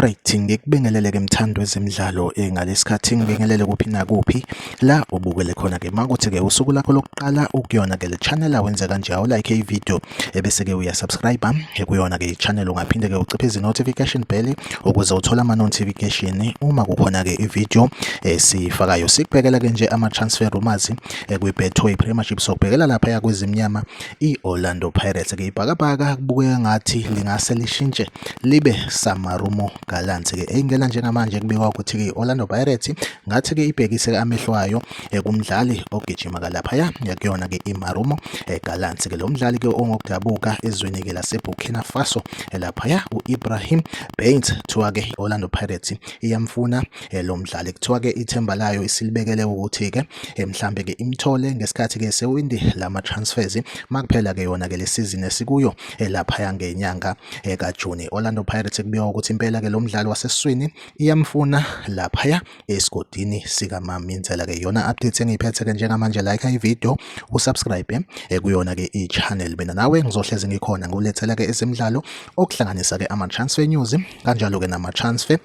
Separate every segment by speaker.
Speaker 1: Alright, ngikubingelele ke mthandi wezemidlalo ngalesikhathi ngibingelele kuphi nakuphi la ubukele khona ke makuthi ke usuku lakho lokuqala ukuyona ke le channel awenze kanje awu like i-video ebese ke uya subscribe kuyona ke i-channel ungaphinde ke uciphe notification bell ukuze uthole ama notification uma kukhona ke i-video esifakayo. Sikubhekela ke nje ama transfer rumors kwi-Betway Premiership, sokubhekela lapha yakwezimnyama i-Orlando Pirates ke ibhakabhaka kubukeka ngathi lingase lishintshe libe Samarumo Gallants ke eyingena njengamanje. Kubikwa ukuthi ke i-Orlando Pirates ngathi ke ibhekise amehlo ayo kumdlali ogijima kalaphaya kuyona ke iMarumo Gallants ke. Lo mdlali ke ongokudabuka ezweni ke laseBurkina Faso laphaya u-Ibrahim Baines, kuthiwa ke i-Orlando Pirates iyamfuna lo mdlali. Kuthiwa ke ithemba layo isilibekele ukuthi ke mhlambe ke imthole ngesikhathi ke sewindi lama transfers makuphela ke yona ke le season esikuyo laphaya ngenyanga kaJuni. Orlando Pirates kubikwa ukuthi impela ke lo mdlali wasesiswini iyamfuna laphaya esigodini sikaMaminzela ke. Yona update engiyiphethe ke njengamanje. Like i-video, usubscribe kuyona ke i-channel. Mina nawe ngizohlezi ngikhona ngulethela ke ezemidlalo, okuhlanganisa ke ama-transfer news kanjalo ke nama-transfer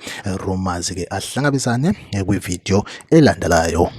Speaker 1: rumors ke. Ahlangabezane kwi-video elandelayo.